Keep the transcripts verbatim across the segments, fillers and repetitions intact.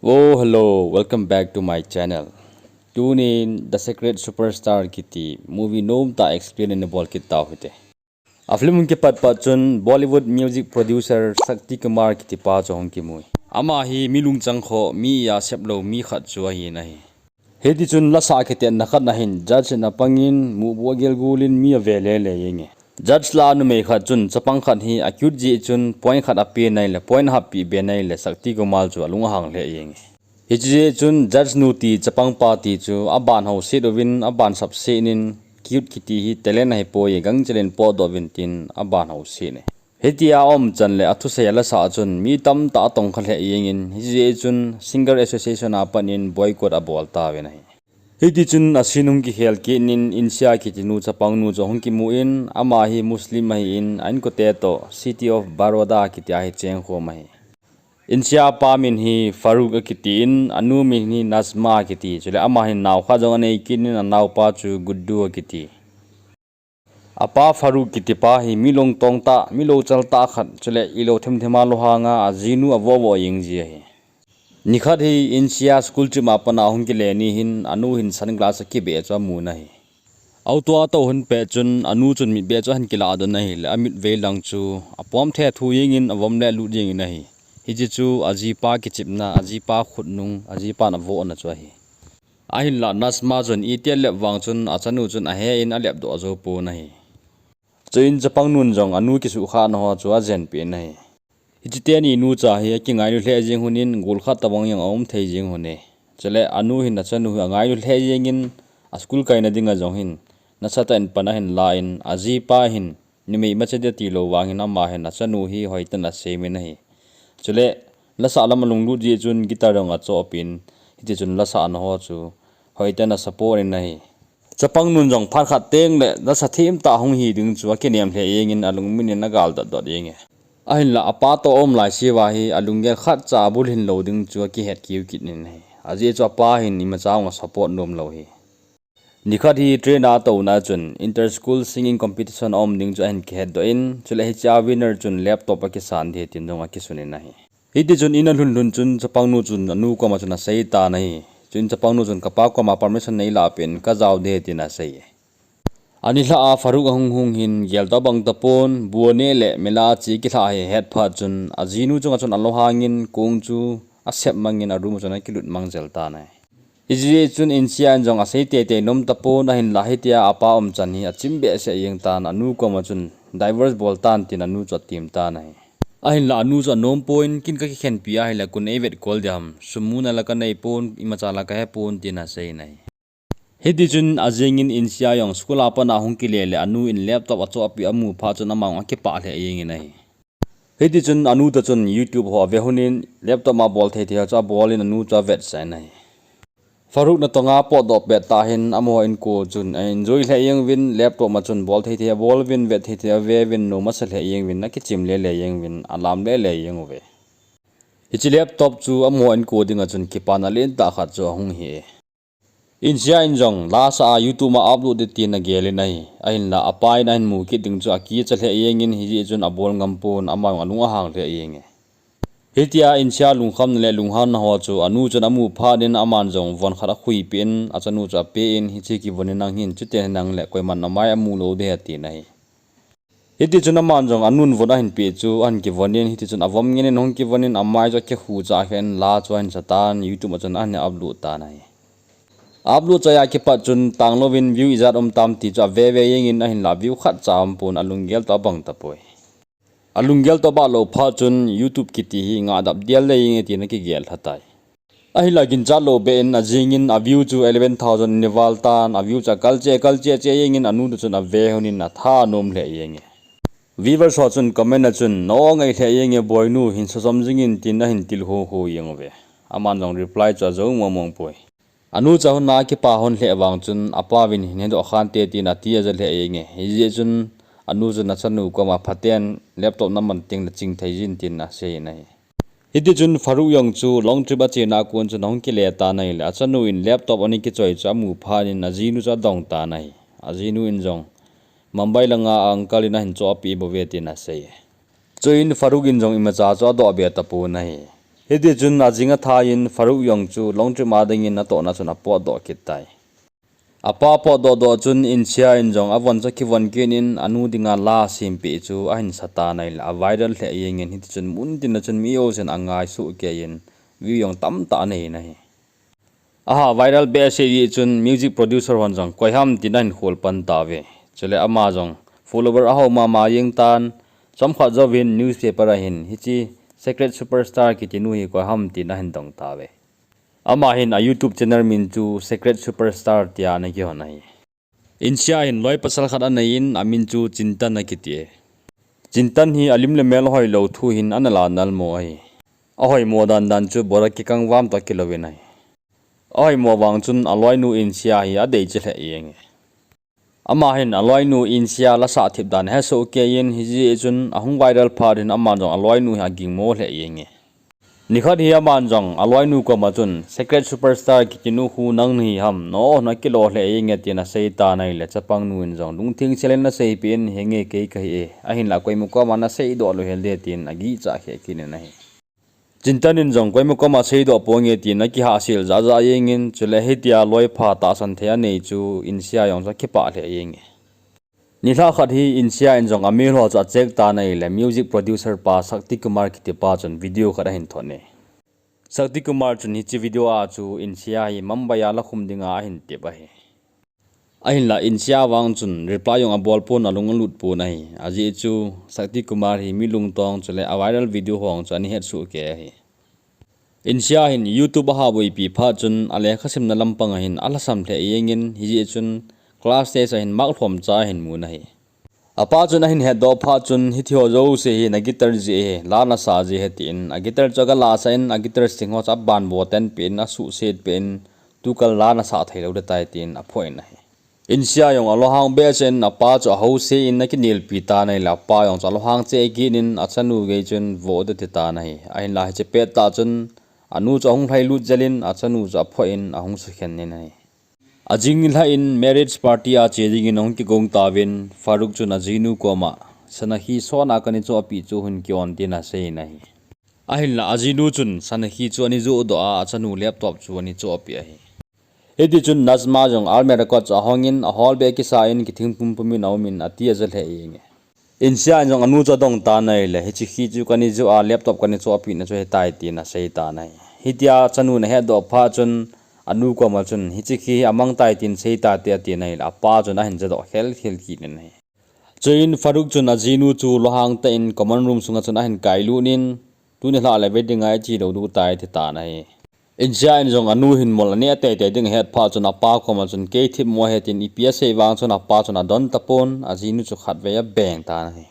Oh, hello, welcome back to my channel. Tunin The Secret Superstar kiti movie nomtah explain in bol kit tau hite. A film hung kipat pat chun Bollywood music producer Shakti Kumar kiti pa chu hung kimu e. Ama hi mi lungchang kho, mi a sep lou mi khat chu ahi nahi. Hiti chun lasah kitenna khat na hin judge in apangin mubu agel gulin mi ave lele jenge. Judge lah a numei khat chun chapang khat hi a cute jeh chun point khat ape nai le point happi be nai le Shakti Kumar chu alung ahang lheh jenge. Hiche jeh chun judge nu ti chapang pa ti chu aban hou set uvin aban sap set in cute kiti hi talent ahipoi, gangchel in potdoh uvin tin aban hou set e. Hitia aum chan le athusei alasah chun mi tamtah atongkha lheh jengin, hiche jeh chun Singer Association a pat in boycott abol tauvin ahi. Hiti chun a scene hung kihel kit in Insia kiti nu chapang nu chu hung kimu in, ama hi Muslim ahin, a inkote toh City of Baroda kiti a hi chengkhom ahi. Insia pa min hi Farooq akiti in, anu min hi Nazma akiti, chule ama hin nao khat jong anei kit in, anaopa chu Guddu akiti. Apa Farooq kiti pa hi mi lungtong tah, mi louchal tah khat, chule ilou themthem a louhang a, ajinu avoh voh jeng ji ahi. Nikhat hi Insia school trip a pat a hung kile ni hin, anu hin sunglass akibeh chu amu nahi. Auto a tou hun pet chun, anu chun mitbeh chu ahin kilah doh nahi le, amitvei lang chu apom thethu jengin avom le alut jengin ahi. Hiche chu ajipa kichepna, ajipa khutnung, ajipan avohna chu ahi. Ahinlah Nazma chun iti alep vang chun achanu chun ahe in alepdoh jou pon ahi. Chuin chapang nun jong anu kisuhkhahna ho chu ajenpeh in ahi. Hiche teni nucha hi akingailu lheh jeng hun in gol khat tobang jong aum thei jeng hun e. Chule anu hin achanu hi angailu lheh jengin a school kaina dinga jong hin nasatah in pan ahin la in ajipa hin numei macha ding atilou vang hin ama hin achanu hi hoitah in asem in ahi. Chule lasah lam alunglut jeh chun guitar jong achohpeh in, hiti chun lasahna ho chu hoitah in asupport in ahi. Chapang nun jong phat khat teng le lasa themtah hung hi ding chu akinem lheh jengin alungmin in agal dot dot jenge. Ahinlah apa toh aum laiseuva hi alunggel khatcha abul hin lou ding chu akihet keu kit in ahi. Ajeh chu apa hin imacha jong asupport nomlou hi. Nikhat hi train a atouna chun inter school singing competition aum ding chu ahin kihetdoh in, chule hichea winner chun laptop akisan ding tin jong akisun in ahi. Hiti chun in alhun lhun chun chapang nu chun anu koma chun aseitan ahi. Chuin chapang nu chun kapa koma permission neilah peh in kajao ding tin asei e. Anilhah a Farooq ahung hung hin geltoh abang tapon, bu aneh le mela a che kilhah hi ahet phat chun ajinu chunga chun alouhangin kong chu asep mangin a room a chun akilut mang jel tan ahi. Hijeh chun Insia in jong asei teitei nom tapon, ahinlah hitia apa umchan hi achim behseh jeng tan, anu koma chun divorce bol tan tin anu chu atem tan ahi. Ahinlah anu chu anom pon, ken kakikhenpi ahile kon eivet kol ding ham, sum muna la kanei pon, imacha la kahe pon tin asei in ahi. Hiti chun ajingin Insia jong school a pat a hung kile le anu in laptop achohpeh amu phat chun ama jong akipah lheh jengin ahi. Hiti chun anu toh chun YouTube ho ave hun in laptop ma bol thei thei ho chu abol in anu chu avetsah in ahi. Farooq natonga potdoh pet tah hin amaho inko chun a enjoy lheh jeng uvin laptop ma chun bol thei thei abol uvin vet thei thei ave uvin nom asa lheh jeng uvin akichim lele jeng uvin alam lele jeng uve. Hiche laptop chu amaho inko dinga chun kipana lentah khat chu ahung hi e. Insia in jong lasa a YouTube ma upload ding tin agel in ahi. Ahinlah apa in ahin mu kit ding chu akicha lheh jengin hijeh chun abol ngam pon ama jong alung ahang lheh jenge. Hitia Insia lungkhamna le lunghanna ho chu anu chun amu phat in aman jong von khat akhuipeh in achanu chu apen hiche kivon in nang hin chuten hinang le koiman amai amu lou ding ahi atin ahi. Hiti chun aman jong anun von ahin peh chu ahin kivon in hiti chun avom ngen in ahung kivon in amai chu akikhu cha khen la chu ahin sa tan YouTube a chun ahin upload tan ahi. Upload chai a kipat chun tanglouvin view ijat um tam ti chu ave ve jengin ahinlah view khatcha aum pon alunggel toh abang tapoi. Alunggel toh abah lou phat chun YouTube kiti hi ngah dap dial le jenge tin akigel lha tai. Ahinlah ginchat lou beh in ajingin a view chu eleven thousand in aval tan, a view chu akal cheh, akal cheh cheh jengin anu toh chun ave hun in atha anom lheh jenge. Viewers ho chun comment a chun, "Nangho ngai lheh jenge boinu, hin sa jom jingin," tin ahin til ho ho jeng uve. Aman jong reply chu ajou mong mong poi. Anu chu ahun a kipa hon lheh vang chun apa vin hin hedoh khante tin ati aja lheh jenge. Hijeh chun anu chun achanu koma phaten laptop naman teng le ching thei jin tin asei in ahi. Hiti chun Farooq jong chu long trip achena kon chun ahung kile tan ahile achanu in laptop ana kichoi chu amu phat in ajinu chu adong tan ahi. Ajinu in jong Mumbai langa a uncle in ahin chohpeh bouve tin asei. Chuin Farooq in jong imacha chu adoh be tapon ahi. Hiti chun ajing athah in Farooq jong chu long trip a dingin atohna chun apotdoh kit tai. Apa potdoh doh chun Insia in jong avon chu akivon kit in anu dinga la asempeh chu ahin sa tan ahile aviral lheh jengin hiti chun muntina chun mi jousen angaisuh kei in view jong tamtah anei in ahi. Aha viral behseh jeh chun music producer hon jong koi ham tin ahin khol pan tauve. Chule ama jong follower aho mama jeng tan, chomkhat jouvin newspaper a hin hiche Secret Superstar kiti nu hi koi ham tin ahin dong tauve. Ama hin a YouTube channel min chu Secret Superstar tia ana kihon ahi. Insia hin loi pasal khat anei in amin chu Chintan akiti e. Chintan hi alim le mel hoilou thu hin ana la nalmo ahi. Ahoimo dan dan chu bora kikang vam toh kilouvin ahi. Ahoimo vang chun aloinu Insia hi adeiche lheh jenge. Ama hin aloinu Insia la sah thip dan ahesoh kei in hijeh chun ahung viral phat hin aman jong aloinu hi agingmo lheh jenge. Nikhat hi aman jong aloinu koma chun Secret Superstar kiti nu khu nang nahi ham, nao nakilo lheh jenge tin asei tan ahile chapang nu in jong lungtheng sel in aseipeh in henge kei kahi e, ahinla koima koma naseidoh lou hel de tin agihcha kheh kit in ahi. Chintan in jong koima koma seidoh ponge tin akihahsel jahjah jengin chule hitia loi pha tahsan thei anei chu Insia jong chu akipah lheh jenge. Nilhah khat hi Insia in jong amel ho chu acheck tan ahile music producer pa Shakti Kumar kiti pa chun video khat ahin thot e. Shakti Kumar chun hiche video a chu Insia hi Mumbai a lakhum dinga ahin tep ahi. Ahinla Insia vang chun reply jong abol pon alung alut pon ahi. Ajeh chu Shakti Kumar hi mi lungtong chule a viral video ho chu ana hetsoh kei ahi. Insia hin YouTube aha boipi phat chun alekha simna lampang a hin alhasam lheh jengin hijeh chun class test a hin mark lhomcha ahin mun ahi. Apa chun ahin hetdoh phat chun hitiho jouse hi na guitar jeh hi la nasa jeh hi tin a guitar chu agalah sah in a guitar string ho chu abanbo tenpeh in asuhsetpeh in tukal la nasah theilou ding tai tin aphoh in ahi. Insia jong alunghang behseh in apa chu ahouse in akinelpi tan ahile apa jong chu alunghang cheh kit in achanu gei chun voh ding ati tan ahi. Ahinla hiche pettah chun anu chu ahung lhailut jel in achanu chu aphoh in ahung sukhen in ahi. Ajing nilhah in marriage party a che dingin ahung kigong tauvin Farooq chun ajinu koma, Sanakhi sona kana chohpeh chu hin kion tin asei in ahi. Ahinla ajinu chun Sanakhi chu ana johdoh a achanu laptop chu ana chohpeh ahi. Hitichun Najma jong almirah kot chu ahongin aholbe kisa in kithing pumpum in aumin ati aja lheh jenge. Insia in jong anu chu adong tan ahile hiche khi chu kana joh a laptop kana chohpeh na chu hitai tin asei tan ahi. Hitia achanu ahetdoh phat chun anu koma chun hiche khi hi amang tai tin sei tate atin ahile apa chun ahin jadoh khelkhel kit in ahi. Chuin Farooq chun ajinu chu lunghang tah in common room sunga chun ahin kailut in, tuni lhah le ve dinga iche lou diu tai ati tan ahi. Insia in jong anu hin mol aneh teitei ding ahet phat chun apa koma chun kei thipmo ahi tin ipi asei vang chun apa chun adon tapon ajinu chu khatvei abeng tan ahi.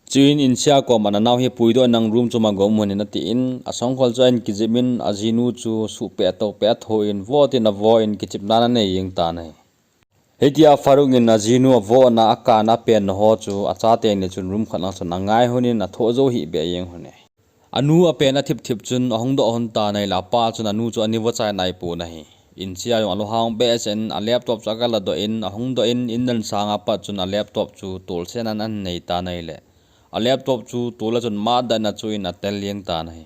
Chuin Insia koma nanao hi puidoh in nang room chom a gom un atin asongkhol chu ahin kijep in ajinu chu suhpeh tohpeh athoh in vo tin avo in kichepna ana nei jeng tan ahi. Hitia Farooq in ajinu avohna akana apenna ho chu achateni chun room khat lang chun angai lhon in athoh jou hih beh jeng lhon e. Anu apen athip thip chun ahung doh lhon tan ahile apa chun anu chu ana vochai naipon ahi. Insia jong alunghang behseh in a laptop chu agaladoh in ahung doh in indan sanga pat chun a laptop chu tolsenan ahin nei tan ahile a laptop chu tola chun matdan achuh in atel jeng tan ahi.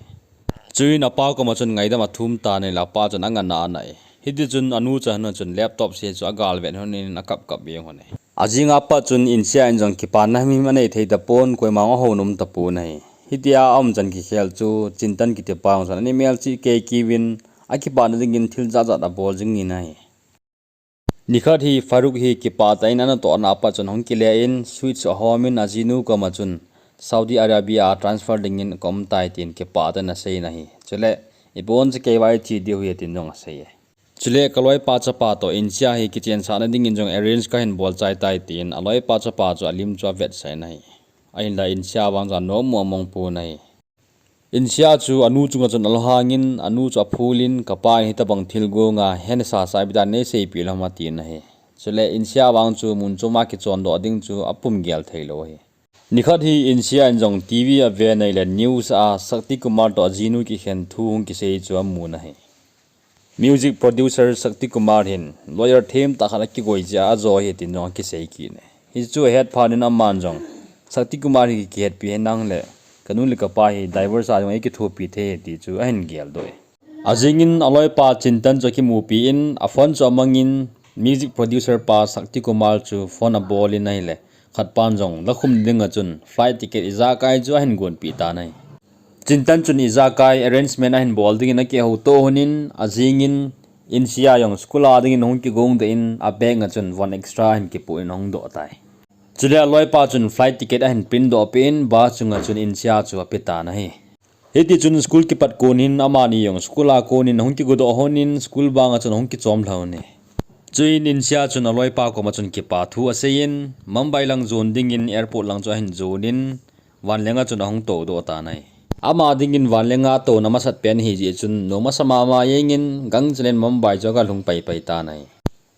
Chuin apa koma chun ngaidam athum tan ahile apa chun angana anai. Hitichun anu chu ahin chun laptop se chu agalvet lhon in akapkap jeng lhon e. Ajing apat chun Insia in jong kipana himhim anei thei tapon koima ahounom tapon ahi. Hitia aumchan kikhel chu Chintan kitipa jong chun ana melchih kei kei uvin akipana dingin thil jatjat abol jingin ahi. Nikhat hi Farooq hi kipah tah in anatohna apat chun ahung kile in switch ahom in ajinu koma chun Saudi Arabia a transfer dingin kaum tai tin kipah tah in asei in ahi. Chule iboncha keiva iche diu hi tin jong asei e. Chule kaloipa chapa toh Insia hi kichensahna dingin jong arrange kahin bolchai tai tin aloipa chapa chu alim chu avetsah in ahi. Ahinla Insia vang chu anom mongmong pon ahi. Insia chu anu chunga chun alunghang in anu chu aphul in kapa in hitobang thilgonga hensasa ipi dan neiseipeh lou ham atin ahi. Chule Insia vang chu mun choma kichondoh ding chu apum gel theilou ahi. Nikhat hi Insia in jong TV ave in ahile news a Shakti Kumar toh ajinu kikhen thu hung kisei chu amun ahi. Music producer Shakti Kumar hin lawyer themtah khat akigoi jeh a ajo ahi tin jong akisei kit e. Hichu ahet phat in aman jong Shakti Kumar hi kihetpi henlang le Kanu le kapa hi divorce a jong eikithopi thei e ti chu ahin geldoh e. Ajingin aloipa Chintan chu akimupi in, aphone chu amangin, music producer pa Shakti Kumar chu phone abol in ahile, khatpan jong lakhum dinga chun flight ticket ijakai chu ahin gonpi tan ahi. Chintan chun ijakai arrangement ahin bol dingin akihouto honin, ajingin Insia jong school a dingin ahung kigongdoh in, abag a chun von extra ahin kipoh in ahung doh tai. Chule aloipa chun flight ticket ahin print doh peh in, bus chunga chun Insia chu ape tan ahi. Hitichun school kipat kon hin amani jong school a konin ahung kigodoh honin, school banga chun ahung kichom lhon e. Chuin Insia chun aloipa koma chun kipa thu aseiyin, Mumbai lang jon dingin airport lang chu ahin jonin, vanlenga chun ahung toudoh tan ahi. Ama dingin vanlenga atouna masat pen ahijeh chun nomasa mama jengin gangchel in Mumbai chu agalhung paipai tan ahi.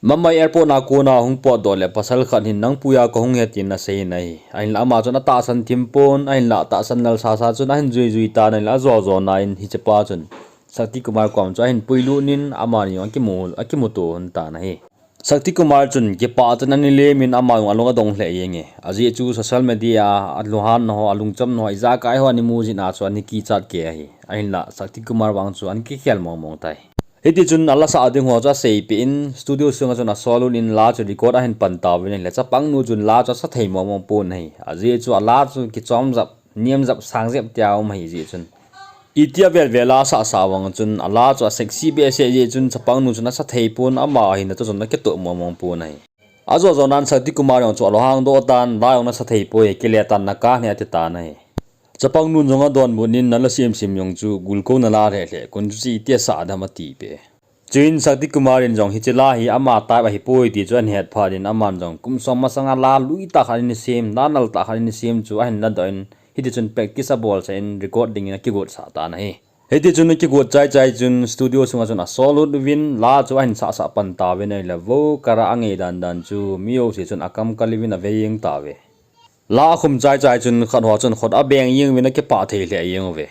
Mumbai airport a kona ahung potdoh le pasal khat hin nangpuia kahung e tin aseiyin ahi. Ahinla ama chun atahsan thim pon, ahinla tahsan nalsasa chun ahin juijui tan ahile, ajo jona in hichepa chun Shakti Kumar kom chu ahin puilut in amani jong akimu, akimuto lhon tan ahi. Shakti Kumar chun kipah chun ana lemin ama jong alung adong lheh jenge. Ajeh chu social media a alunghanna ho, alungchamna ho, ijakai ho ana mu jeh a chu ana kichat kei ahi. Ahinla Shakti Kumar vang chu ana kikhel mongmong tai. Hitichun ala sah ding ho chu aseipeh in, studio sunga chun asol lut in la chu record ahin pan tauvin ahile, chapangnu chun la chu asa thei mongmong pon ahi. Ajeh chu ala chu kichom jep, nem jep, sang jep tia um ahijeh chun, itia velvel a asahsah vang chun ala chu asexy behseh jeh chun chapangnu chun asa thei pon, ama ahina toh chun akitoh mongmong pon ahi. Ajo jonan Shakti Kumar jong chu alunghang doh tan, la jong nasa thei poi, kile tan, nakah e ati tan ahi. Chapangnu jong adonbut in, nala semsem jong chu gulkou nala lheh lheh, kon chu itia sah dem atipeh. Chuin Shakti Kumar in jong hiche la hi ama type ahipoi ti chu ahin het phat in, aman jong kum som masanga la lui tah khat ana sem, la nal tah khat ana sem chu ahin ladoh in, hitichun practice abolsah in record dingin akigotsah tan ahi. Hitichun akigot chaichai chun studio sunga chun asol lut uvin la chu ahin sahsah pan tauvin ahile, vocal a angei dandan chu mi jouse chun akam kal uvin ave jeng tauve. La akhum chaichai chun khat ho chun khut abeng jeng uvin akipah thei lheh jeng uve.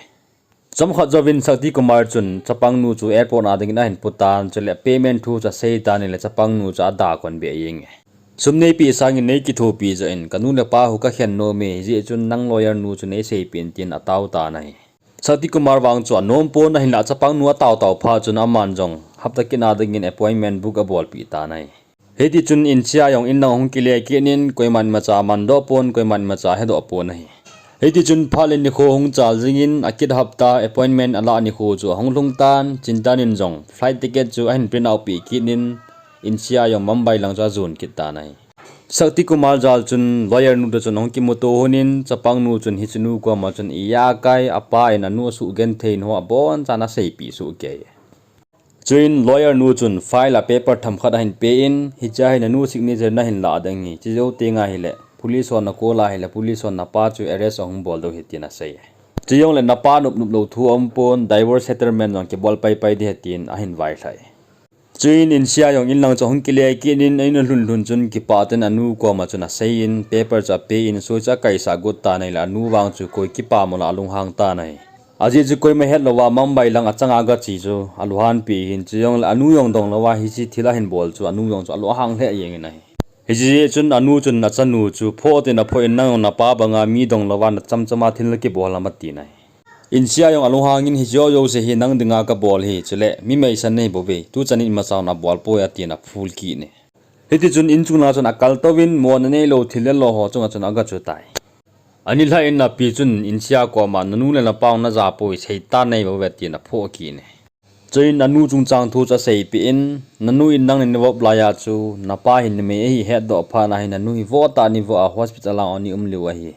Chomkhat jouvin Shakti Kumar chun chapangnu chu airport a dingin ahin pu tan, chule payment thu chu asei tan ahile chapangnu chu ada kon beh jenge. Sum neipeh sangin neikithopi joh in, kanu le pa hu kakhen nom e, hijeh chun nang lawyer nu chu neiseipeh in tin atao tan ahi. Shakti Kumar vang chu anom pon, ahinla chapangnu ataotao phat chun aman jong hapta kit na dingin appointment book abolpeh tan ahi. Hitichun Insia jong inlang ahung kile kit in, koiman imacha mandoh pon, koiman imacha hedoh pon ahi. Hitichun phat le nikho hung chal jingin, akit hapta appointment alah nikho chu ahung lhung tan, Chintan in jong flight ticket chu ahin print out peh kit in, Insia jong Mumbai lang chu ajon kit tan ahi. Shakti Kumar jal chun lawyer nu toh chun ahung kimuto honin, chapangnu chun hichenu koma chun ijakai apa in anu asuhgenthei ho abonchan aseipeh soh kei. Chuin lawyer nu chun file a paper themkhat ahin pe in, hichea hi nanu signature nahin lah ding ahi, chujou teng ahile police hon na call ahile police hon napa chu arrest ahung bol diu ahi tin asei. Chujongle napa nopnop lou thu aumpon, divorce settlement jong kibol paipai ding ahi tin ahin vailhai. Chuin Insia jong inlang chu ahung kile kit in, in alhun lhun chun kipah tah in anu koma chun aseiyin, paper chu ape in, soi chu akaisah got tan ahile anu vang chu koi kipah mola alunghang tan ahi. Ajeh chu koima hetlouva Mumbai lang achanga agache chu alunghanpi ahin, chujongle anu jong donglouva hiche thil ahin bol chu anu jong chu alunghang lheh jengin ahi. Hiche jeh chun anu chun achanu chu phoh tin aphoh in, nang jong napa banga mi donglouva nachamchama thil nakibol ham atin ahi. Insia jong alunghangin, hiche jouse hi nang dinga kabol ahi, chule mi meisan nahi bouve, tuchan in imacha nabolpoi atin aphul kit e. Hitichun inchung langa chun akaltouvin, mona neilou thil le lo ho chunga chun agachu tai. Anilhah in api chun Insia koma nanu le napa jong najapoi, seitan nahibouve tin aphoh kit e. Chuin anu chungchang thu chu aseipeh in, nanu in nangni navop laiya chu napa hin numei ahi hetdoh phat a hin nanu hi vohtah navoh a hospital a ana um lheh u ahi.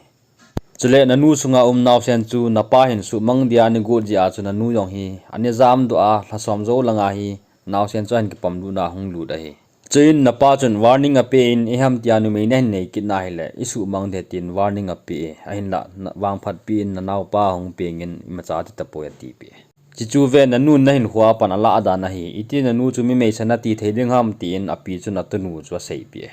Chule nanu sunga um naosen chu napa hin suhmang dia nagot jeh a chu nanu jong hi ana jamdoh a, lhasom jou langa hi naosen chu ahin kipom lutna ahung lut ahi. Chuin napa chun warning ape in, iham tia numei nahin nei kit na ahile isuhmang ding tin warning ape e, ahinla vangphatpi in nanaopa ahung pengin imacha atitapoi atipeh e. Chuchu ve, nanun nahinkhoa pan alah dan ahi, iti nanu chu mi meisan nati thei ding ham tin api chun atunu chu aseipeh e.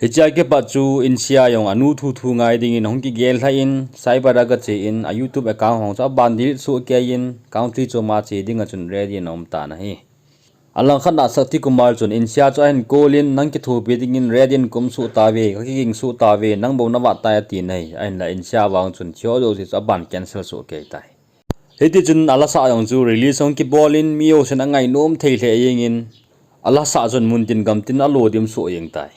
Hichea kipat chu Insia jong anu thuthu ngai dingin ahung kigel lhah in, cyber a agache in, a YouTube account ho chu aban delete soh keiyin, country choma che dinga chun ready in aum tan ahi. Alangkhat a Shakti Kumar chun Insha chu ahin call in, nang kithopi dingin red in kaum soh tauve, kakiging soh tauve, nang bou navat tai atin ahi. Ahinla Insha vang chun thil jouse chu aban cancel soh kei tai. Hitichun alasa jong chu release ahung kibol in mi jousen angainom thei lheh jengin, alasa chun muntin gamtin alo dim soh jeng tai.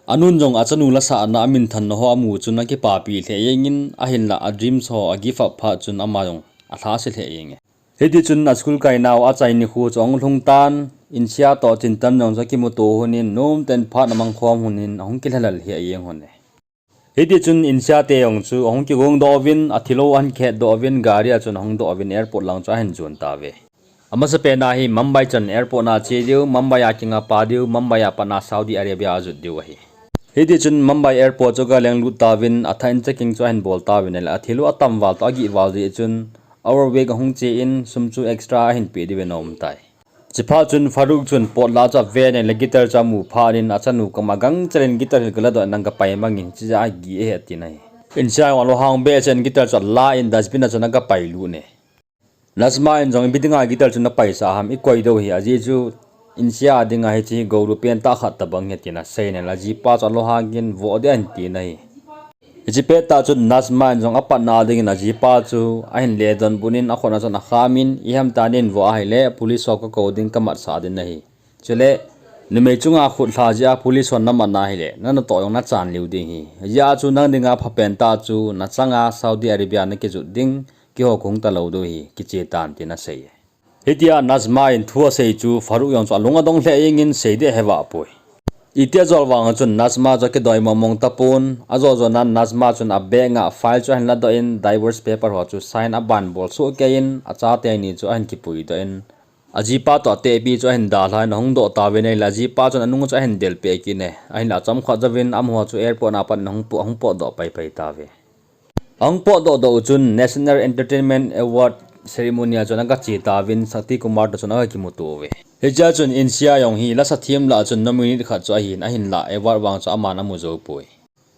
Anun jong achanu lasahna aminthanna ho amu chun akipapi lheh jengin, ahinla adreams ho agive up phat chun ama jong alhase lheh jenge. Hitichun aschool kainau achai nikho chu ahung lhung tan, Insha toh Chintan jong chu akimuto lhonin, nomten phat amangkhom lhonin ahung kilhalal lheh jeng lhone. Hitichun Insha te jong chu ahung kigongdoh uvin, athilou ahin khetdoh uvin, gari a chun ahung doh uvin airport lang chu ahin jon tauve. Amasapen a hi Mumbai chan airport na ache diu, Mumbai a kinga pa diu, Mumbai a pat a Saudi Arabia ajot diu ahi. Hitichun Mumbai airport chu aga lenglut tauvin, athah in checking chu ahin bol tauvin, ahile athilou atam val toh agih val jeh chun overweight ahung che in, sum chu extra ahin pe diuvin aum tai. Chuphat chun Farooq chun potla chu aven ahile guitar chu amu phat in achanu koma gangchel in guitar hi galadoh in nang kapai mangin, chijeh a agih ahi atin ahi. Insha jong alunghang behseh in guitar chu ala in dustbin a chun aga pailut e. Najma in jong ipi dinga guitar chu napaisah ham, ikoi diu hi, ajeh chu Insha dinga hiche hi gouru pentah khat tobang ahi tin asei in ahile ajipa chu alunghang in voh ding ahin tin ahi. Hiche pettah chun Najma in jong apatna dingin ajipa chu ahin ledonbut in akhut a chun akham in, iham tia neihin voh ahile police ho kakou ding, kamatsah ding nahi. Chule numei chunga khutlha jeh a police hon namat na ahile nanatoh jong nachan lheh ding ahi. Hijeh a chu nang dinga phapen tah chu nachanga Saudi Arabia nakijot ding, keiho kahung talou diu ahi, kiche tan tin asei e. Hitia Najma in thu asei chu Farooq jong chu alung adong lheh jengin sei ding ahevah poi. Iti ajol vang chun Najma chu akidoi mongmong tapon, ajo jo nan Najma chun abag a file chu ahin ladoh in divorce paper ho chu sign aban bol soh kei in achateni chu ahin kipuidoh in, ajipa toh atehpi chu ahin dalhan ahung doh tauvin ahile ajipa chun anung chu ahin delpeh kit e. Ahinla achomkhat jouvin amaho chu airport a pat in ahung po-, ahung potdoh paipai tauve. Ahung potdoh doh u chun National Entertainment Award ceremony a chun aga che tauvin Shakti Kumar toh chun aga kimuto uve. Hichea chun Insha jong hi lasa them lah a chun nominate khat chu ahin, ahinla award vang chu aman amu jou poi.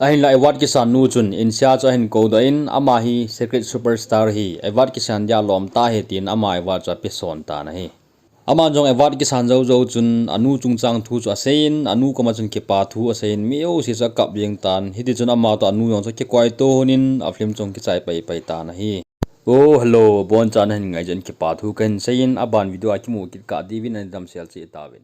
Ahinla award kisan nu chun Insha chu ahin koudoh in, ama hi secret superstar ahi, award kisan dia alom tah ahi tin ama award chu apeson tan ahi. Aman jong award kisan jou jou chun anu chungchang thu chu asei in, anu koma chun kipa thu asei in, mi jouse chu akap jeng tan, hitichun ama toh anu jong chu akikoito lhonin a film chu ahung kichai paipai tan ahi. Oh, hello, abonchan nahin ngai jeh in kipa thu kahin sei in, aban video a kimu kit kah diuvin nadamsel cheh tauvin.